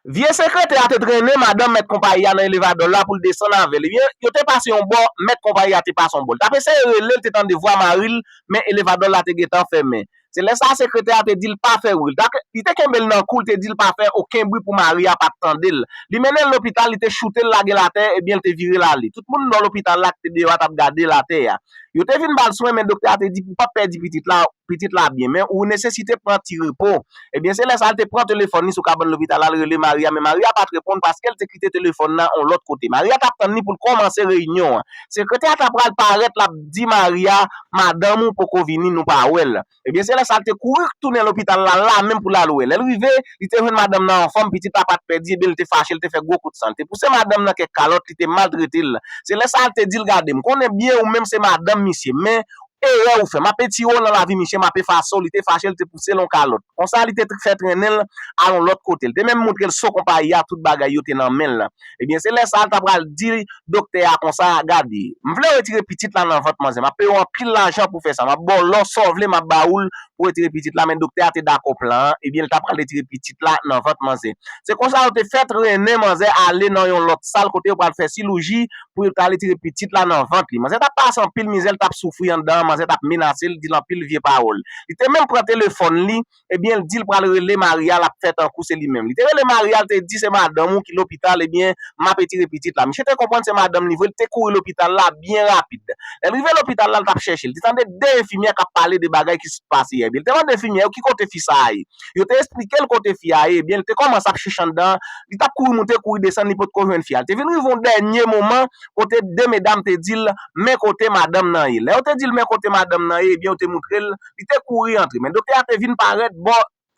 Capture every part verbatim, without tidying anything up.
Vye sekretè a te trennen madanm mèt konpayi a nan elevadò la pou l desann avè l. Ebyen, yo te pase yon bò, mèt konpayi a te pase yon bò. Li t ap eseye rele l, te tande vwa mari l, men elevadò la te gentan fèmen. Se lè sa a sekretè a te di l pa fè bri. Li te kenbe l nan kou, li te di l pa fè okenn bri pou mari a pa t tande l. Li mennen l lopital, li te choute l lage l atè, ebyen l te vire l ale. Tout moun nan lopital la ki te deyò a t ap gade l atè a. Yo te vin ba l swen, men doktè a te di pou pa pèdi pitit la, pitit la byen, men ou nesesite pran ti repo. Ebyen, se lè sa a l te pran telefòn li sou kabann lopital la, l rele mari a, men mari a pa t reponn paske l te kite telefòn nan yon lòt kote. Mari a t ap tann li pou l kòmanse reyinyon an. Sekretè a ta pral parèt, l ap di mari a, madanm ou poko vini, nou pa wè l. Ebyen, se lè sa a l te kouri tounen lopital la, la menm pou l al wè. Lè l rive, li te jwenn madanm nan anfòm, pitit la pa t pèdi, ebyen, li te fache, li te fè gwo kout san. Li te pouse madanm nan kèk kalòt, li te maltrete l. Se lè sa a l te di l, gade, m konnen byen ou menm se madanm misye, men erè ou fè. M ap etire w nan lavi misye, m ap efase w. Li te fache, li te pouse l yon kalòt. Konsa, li te fè trennen l al yon lòt kote. Li te menm montre l so konpayi a, tout bagay yo te nan men l. Ebyen, se lè sa a, l ta pral di doktè a konsa, gade, m vle retire pitit la nan vant manzè. M ap peye w anpil lajan pou fè sa. M ap ba w lò, sa w vle, m ap ba ou l pou retire pitit la. Men doktè a te dakò plan an. Ebyen, l ta pral retire pitit la nan vant manzè. Se konsa, yo te fè trennen manzè ale nan yon lòt sal kote yo pral fè silouji pou yo t al retire pitit la nan vant li. Manzè t ap pase anpil mizè, l t ap soufri anndan an, manzè t ap menase l, di l anpil vye pawòl. Li te menm pran telefòn li, ebyen, l di l pral rele mari a, l ap fè tankou se li menm. Li te rele mari a, l te di se madanm ou ki lopital, ebyen, m ap retire pitit la. Misye te konprann se madanm li vre, li te kouri lopital la byen rapid. Lè l rive lopital la, l t ap chèche. Li te tande de enfimyè k ap pale de bagay ki sot pase yè. Ebyen, li te mande enfimyè yo ki kote fi sa a ye. Yo te esplike l kote fi a ye, ebyen, li te kòmanse ap chèche anndan an, li t ap kouri moute, kouri desann, li potko jwenn fi a. Li te vin rive yon dènye moman kote de medam te di l, men kote madanm nan ye. Lè yo te di l, men kote madanm nan ye, ebyen, yo te moutre l, li te kouri antre. Men doktè a te vin parèt bò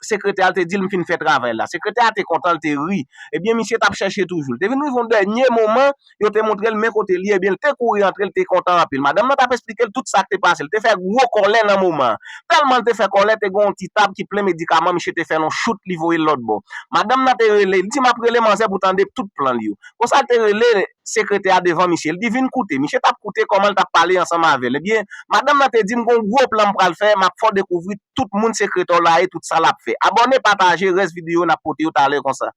sekretè a, l te di l, m fin fè travay la. Sekretè a te kontan, l te ri. Ebyen, misye t ap chèche toujou. Li te vin rive yon dènye moman, yo te moutre l men kote l ye, ebyen, l te kouri antre, l te kontan anpil. Madanm nan t ap esplike l tout sa k te pase. L te fè gwo kòlè nan moman an. Tèlman l te fè kòlè, te gen yon ti tab ki plen medikaman, misye te fè l yon chout, li voye l lòt bò. Madanm nan te rele, li di, m ap rele manzè pou tande tout plan l yo. Konsa, l te rele sekretè a devan misye. Li di, vin koute. Misye t ap koute kòman l t ap pale ansanm avè l. Ebyen, madanm nan te di, m gen yon gwo plan m pral fè, m ap fè w dekouvri tout moun sekretè w la ye, tout sa l ap fè. Abòne, pataje, rès videyo n ap pote yo talè konsa.